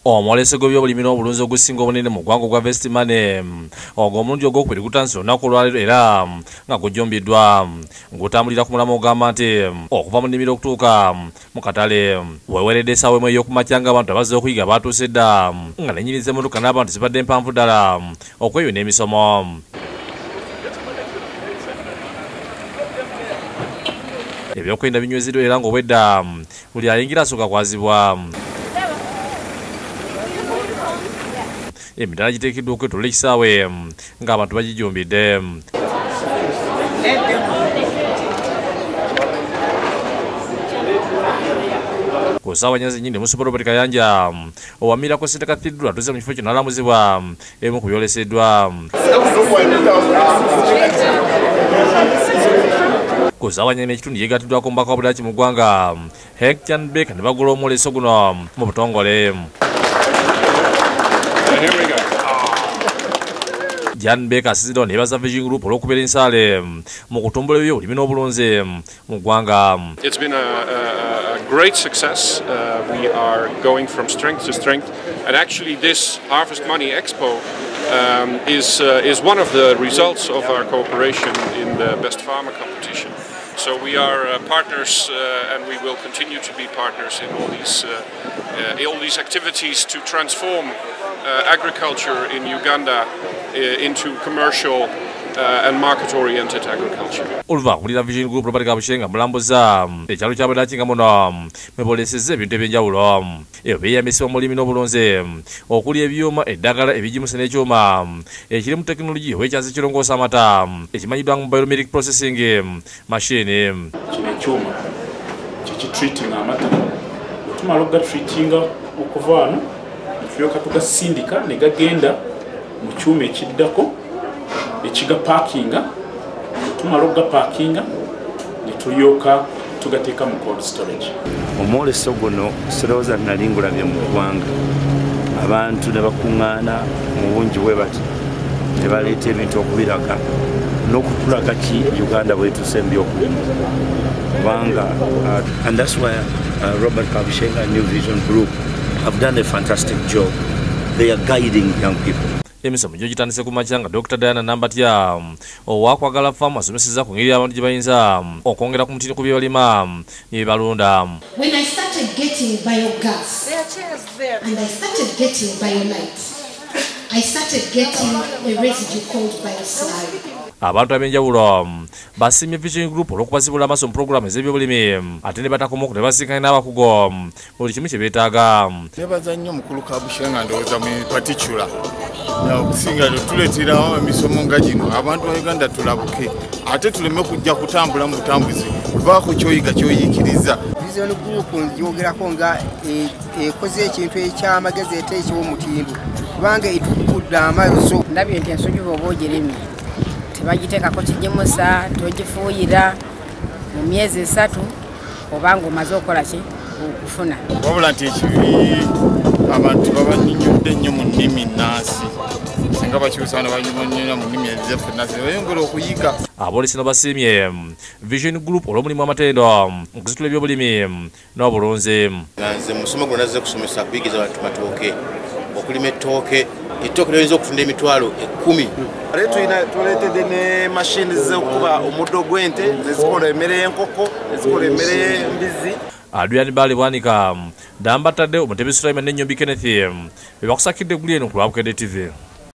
Omwoleso gw'ebyobulimi n'obulunzi ogusinga obunene mu ggwanga ogwa Harvest Money ogwo omulundi ogwokubiri gutandise olunaku olwaleero era nga gujjumbiddwa ng'otambulira ku mulamwa ogamba nti okuva mu nnimiro okutuuka mu katale. Weeweredde essaawa emu ey'okumakya ng'abantu abazze okuyiga baatuuse dda nga n'ennyini z'emmotoka n'abantu zibadde mpanvu ddala okweyuna emisomo. Ebyokwerinda binywezeddwa era ng'obwedda buli ayingira asooka kwazibwa. Emidaala giteekeddwa okwetooloola ekisaawe ng'abantu bagijumbidde. Ku ssaawa nnya zennyini Omusumba Robert Kayanja owa Miracle Center Cathedral atuuse mu kifo kino n'alamuzibwa ebimu ku byoleseddwa. Ku ssaawa nnya n'ekitundu yeegattiddwako omubaka wa Budaaki mu ggwanga Henk Jan Baker ne bagula omwoleso guno mu butongole. Jan Baker asinziddewo ne yeebaza Vision Group olw'okubeera ensaale mu kutumbula ebyobulimi n'obulunzi mu ggwanga. It's been a great success. We are going from strength to strength, and actually this Harvest Money Expo is one of the results of our cooperation in the Best Farmer competition. So we are partners, and we will continue to be partners in all these activities to transform agriculture in Uganda into commercial and market-oriented agriculture. Oluva akulira Vision Group Robert Kabushenga mulambuza ekyalo kya Budaaki nga muno mwe boolesezza ebintu ebyenjawulo ebyo byeyambisibwa mu bulimi n'obulunzi okuli ebyuma, eddagala, ebigimusa n'ekyuma ekiri mu tekinologiya ow'ekyansi kirongoosa amata ekimanyiddwa nga mobile milk processing machine. Kino ekyuma kikitreatinga amata, bwe tumala okugatreatinga okuva wano tulyoka tugasindika ne gagenda mu kyuma ekiddako ekigapaakinga, tumala okugapaakinga ne tulyoka tugateeka mu cold storage. Omwoleso guno sirowooza nali ngulabye mu ggwanga, abantu ne bakuŋŋaana mu bungi bwe bati ne baleeta ebintu okubiraga n'okutulaga ki Uganda bwetuuse mu byokulima kubanga and that's why Robert Kabushenga and New Vision Group have done a fantastic job. They are guiding young people. Emisomo gyo gitandise ku makya nga Dr. Diana Nambatya owakwagala faamu asomesezza ku ngeri abantu gye bayinza okwongera ku mutindo ku bye balima ne bye balunda. When I started getting biogas and I started getting biolite, I started getting a residue called bioslurry. Abantu ab'enjawulo basiimye Vision Group olw'okubazibula amaaso mu pulogulaamu ez'ebyobulimi ate ne batakomaku ne basinkana n'abakugu buli kimu kye beetaaga. Nebaza nnyo mukulu Kabushenga ndowooza mu particular okusinga tuleeterawo emisomo nga gino abantu ba Uganda tulabuke ate tuleme kujja kutambula mu butambuzi kubaako kyoyiga kyoyiikiriza. Vision Group ngyogerako nga ekoze ekintu ekyamagezi ate eky'omutindo kubanga etukudde amaaso. Ndabye nti ensujju bw'oba ogirimye tebagiteekako kigimusa, togifuuyira mu myezi 3 obanga omaze okukola ki okufuna. Wabula nti ekibi abantu babanyinyodde nnyo mu nnimi nnansi singa bakyusa ne banyinyonnyola mu nnimi ezaffe nnansi bayongera okuyiga. Aboolesi no basiimye Vision Group olw'omulimu amatendo mu kusitula ebyobulimi n'obulunzi. Nze musomo guno nazze kusomesa kuyigiza abantu matooke, okulima ettooke, ettooke liyinza okutunda emitwalo 10. Ate tuleetedde ne mashini z'okukuba omuddo gw'ente nezikola emmere y'enkoko, nezikola emmere y'embizzi. Adrian Bale Bwanika, Dambatadde, Omutebi Sulaiman ne Nnyombi Kenneth be bakusakidde eggulu eno ku lwa Bukedde TV.